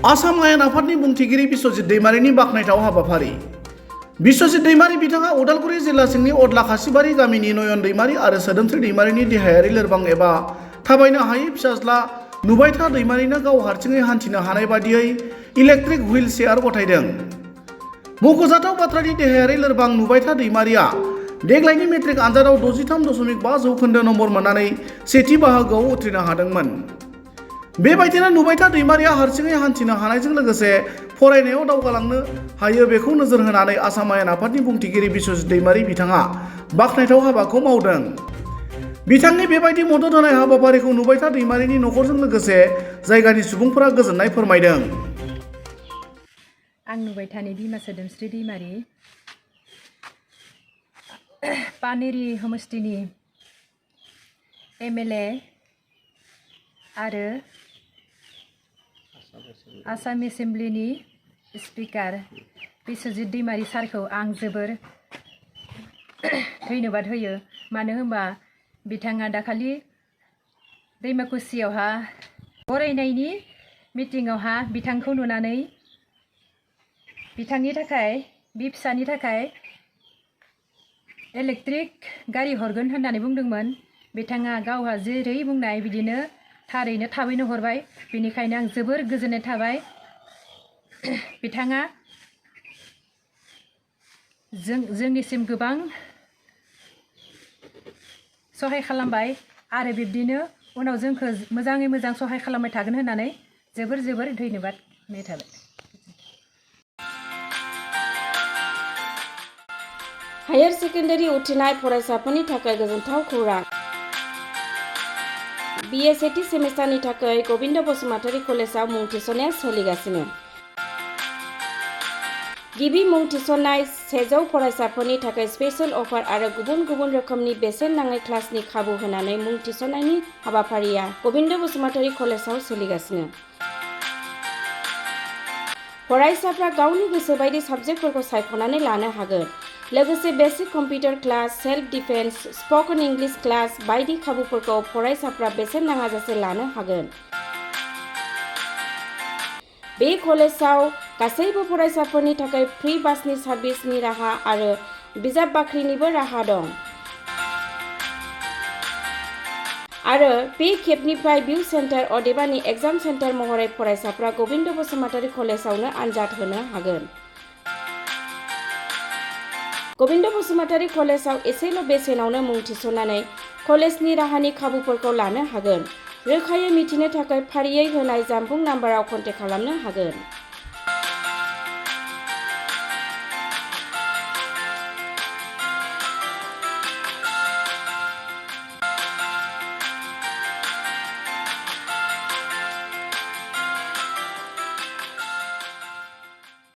आसाम आयेन आफादनि बुंथिगिरि बिश्वजित दैमारिनि बाख्नायथाव हाबाफारि। बिश्वजित दैमारि बिथाङा उदालगुरि जिल्ला सिंनि अदला खासिबारि गामिनि नयन दैमारि आरो सोदोमस्रि दैमारिनि देहायारि लोरबां एबा थाबायनो हायै फिसाज्ला नुबायथा दैमारिनो गाव हारसिङै हान्थिनो हानाय बादियै इलेक्ट्रिक हुइल चेयार गथायदों। मख'जाथाव बाथ्रानि देहायारि लोरबां नुबायथा दैमारिया देग्लायनि मेट्रिक आनजादाव 63.5 जौखोन्दो नम्बर मोननानै सेथि बाहागोआव उथ्रिनो हादोंमोन। बेबायदिनो नुबायथा दैमारिया हारसिङै हान्थिनो हानायजों लोगोसे फरायनायाव दावगालांनो हायो बेखौ नोजोर होनानै आसाम आयेन आफादनि बुंथिगिरि बिश्वजित दैमारि बिथाङा बाख्नायथाव हाबाखौ मावदों। बिथांनि बेबायदि मदद होनाय हाबाफारिखौ नुबायथा दैमारिनि नखरजों लोगोसे जायगानि सुबुंफोरा गोजोननाय फोरमायदों। आं नुबायथानि बिमा सोदोमस्रि दैमारि पानेरि समष्टिनि एमएलए आरो आसाम एसेम्ब्लिनि स्पिकार बिश्वजित दैमारि सारखौ आं जोबोर धन्यबाद होयो। मानो होनबा बिथाङा दाखालि दैमाकुसियावहा फरायनायनि मिटिङावहा बिथांखौ नुनानै बिथांनि थाखाय बि फिसानि थाखाय इलेक्ट्रिक गारि हरगोन होननानै बुंदोंमोन। बिथाङा गावहा जेरै बुंनाय बिदिनो थारैनो थाबैनो हरबाय। बेनिखायनो आं जोबोर गोजोननाय थाबाय। बिथाङा जोंनिसिम गोबां सहाय खालामबाय आरो बिब्दिनो उनाव जोंखौ मोजाङै मोजां सहाय खालामबाय थागोन होननानै जोबोर धन्यबाद होनाय थाबाय। हायार सेकेन्डारि उथ्रिनाय फरायसाफोरनि थाखाय गोजोनथाव खौरां। BA सेथि सेमिस्टारनि थाखाय गबिन्द बसुमतारी कलेजाव मुं थिसननाया सोलिगासिनो। गिबि मुं थिसननाय 100 फरायसाफोरनि थाखाय स्पेशल अफार आरो गुबुन गुबुन रोखोमनि बेसेन नाङै क्लासनि खाबु होनानै मुं थिसननायनि हाबाफारिया गबिन्द बसुमतारी कलेजाव सोलिगासिनो। फरायसाफ्रा गावनि गोसो बायदि साबजेक्टफोरखौ सायख'नानै लानो हागोन। लोगोसे basic computer class, self defence, spoken English class बायदि खाबुफोरखौ फरायसाफ्रा बेसेन नाङाजासे लानो हागोन। बे कलेजाव गासैबो फरायसाफोरनि थाखाय फ्रि बासनि सार्भिसनि राहा आरो बिजाब बाख्रिनिबो राहा दं। आरो बे खेबनिफ्राय भिउ सेन्टार अदेबानि एग्जाम सेन्टार महरै फरायसाफ्रा गबिन्द बसुमतारी कलेजावनो आनजाद होनो हागोन। गबिन्द बसुमतारी कलेजाव एसेल' बेसेनावनो मुं थिसननानै कलेजनि राहानि खाबुफोरखौ लानो हागोन। रोखायै मिथिनो थाखाय फारियै होनाय जानबुं नाम्बाराव कन्टेक्ट खालामनो हागोन।